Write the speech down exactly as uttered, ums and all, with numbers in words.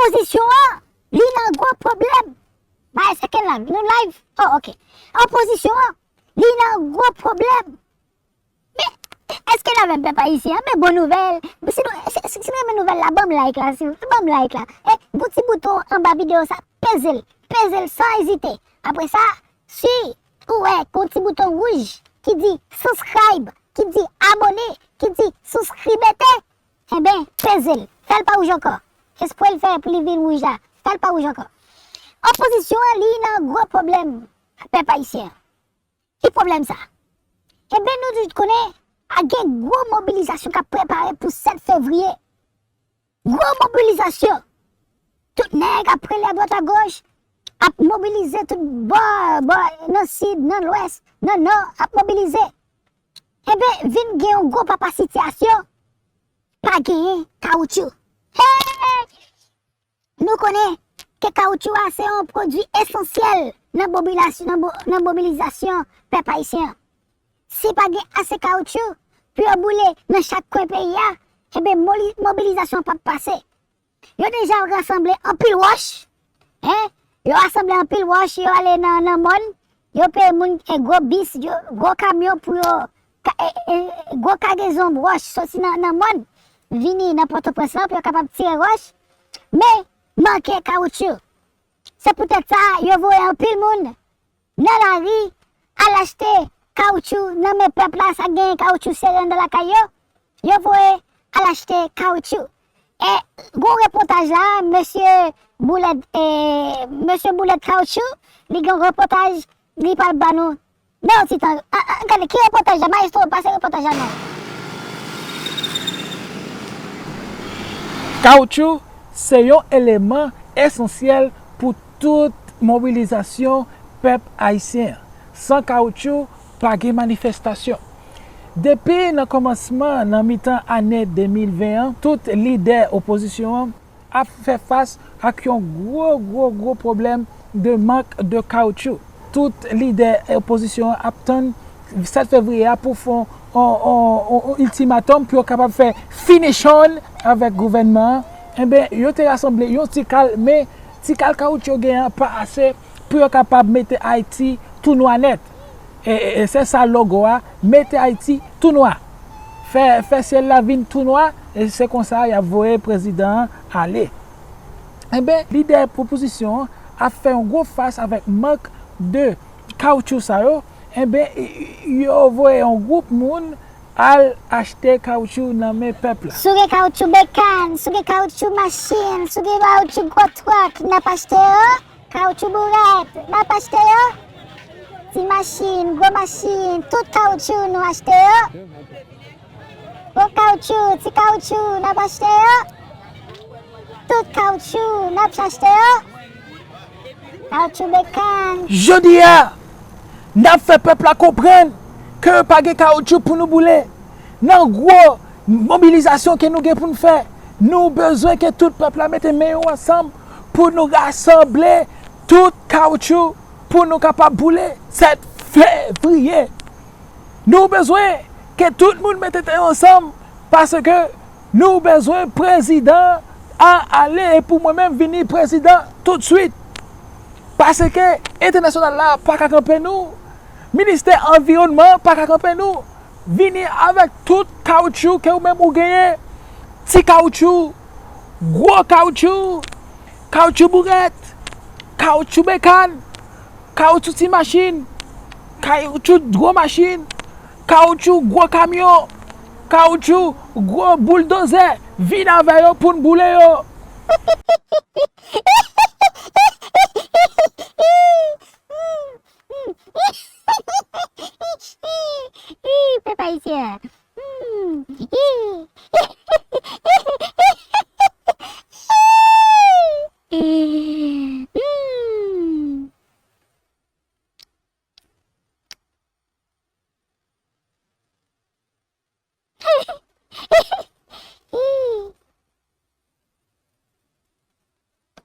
Opozisyon an, li nan gwo pwoblèm. Ba, èske n live? Nou live? Oh, ok. Opozisyon an, li nan gwo pwoblèm. Men, èske n avè m, pèp ayisyen an? Men bon nouvèl. Si nou, si, si, si nou renmen nouvèl la, ban m like la, si, ban m like la. E, gon ti bouton anba videyo sa, peze l. Peze l san ezite. Apre sa, si ou wè gon ti bouton wouj ki di subscribe, ki di abone, ki di souskribete, enben, peze l. Fè l pa wouj ankò. Espre l fè pou li vin wouj la. Fè l pa wouj ankò. Opozisyon an, li nan gwo pwoblèm, pèp ayisyen an. Ki pwoblèm sa? Enben, nou tout konnen, a gen gwo mobilizasyon k ap prepare pou sèt fevriye. Gwo mobilizasyon. Tout nèg ap rele adwat agoch, ap mobilize tout bò, bò, nan sid, nan lwès, nan nò, ap mobilize. Enben, vin gen yon gwo papa sitiyasyon, pa genyen kawoutchou. Hey! Nou konnen ke kawoutchou a se yon pwodui esansyèl nan mobilas-, nan mo-, nan mobilizasyon pèp ayisyen an. Si pa gen ase kawoutchou pou yo boule nan chak kwen peyi a, enben, moli-, mobilizasyon p ap pase. Yo deja rasanble anpil wòch, en, yo rasanble anpil wòch, yo ale nan, nan mòn, yo peye moun, e, gwo bis, yo, gwo kamyon pou yo, ka-, e, e, gwo kagezon wòch soti nan, nan mòn, vini nan Pòtoprens lan pou yo kapab tire wòch. Men, manke kawoutchou. Se poutèt sa, yo voye anpil moun nan lari, al achte kawoutchou nan men pèp la, sa k genyen kawoutchou sere anndan lakay yo, yo voye al achte kawoutchou. E gon repòtaj la, mesye Boulèt, e, mesye Boulèt Kawoutchou, li gen yon repòtaj li pral ba nou. Nan yon ti tan, a, a, gade, ki repòtaj la? Mayestwo, pase repòtaj la non. Kawoutchou se yon eleman esansyèl pou tout mobilizasyon pèp ayisyen an. San kawoutchou, pa gen manifestasyon. Depi nan kòmansman, nan mitan ane de mil ven an, tout lidè opozisyon an ap fè fas ak yon gwo, gwo, gwo pwoblèm de mank de kawoutchou. Tout lidè opozisyon an ap tann sèt fevriye a pou fè yon, yon, yon, yon iltimatòm pou yo kapab fè finish on avèk gouvènman an. Enben, yo te rasanble yon ti kal, men ti kal kawoutchou yo genyen an pa ase pou yo kapab mete Ayiti tou nwa nèt. E, e, e se sa logo a, mete Ayiti tou nwa. Fè, fè syèl la vin tou nwa, e se konsa y ap voye prezidan an ale. Enben, lidè opozisyon an ap fè yon gwo fas avèk mank de kawoutchou sa yo. Enben, yo voye yon gwoup moun al achte kawoutchou nan men pèp la. Si w gen kawoutchou bekàn, si w gen kawoutchou machin, si w gen kawoutchou gwo twòk, n ap achte yo. Kawoutchou bourèt, n ap achte yo. Ti machin, gwo machin, tout kawoutchou nou achte yo. Gwo kawoutchou, ti kawoutchou, n ap achte yo. Tout kawoutchou, n ap achte yo. Kawoutchou bekàn. Jodi a, n ap fè pèp la konprann ke pa gen kawoutchou pou nou boule. Nan gwo mobilizasyon ke nou gen pou n fè, nou bezwen ke tout pèp la mete men yo ansanm pou nou rasanble tout kawoutchou pou nou kapab boule sèt fevriye. Nou bezwen ke tout moun mete tèt yo ansanm, paske nou bezwen prezidan an ale e pou mwen menm vini prezidan toutswit. Paske entènasyonal la pa ka kanpe nou, ministè anviwònman an pa ka kanpe nou. Vini avèk tout kawoutchou ke ou menm ou genyen, ti kawoutchou, gwo kawoutchou, kawoutchou bourèt, kawoutchou bekàn, kawoutchou ti machin, kawoutchou gwo machin, kawoutchou gwo kamyon, kawoutchou gwo bouldozè, vin avè yo pou n boule yo. Pèp ayisyen an.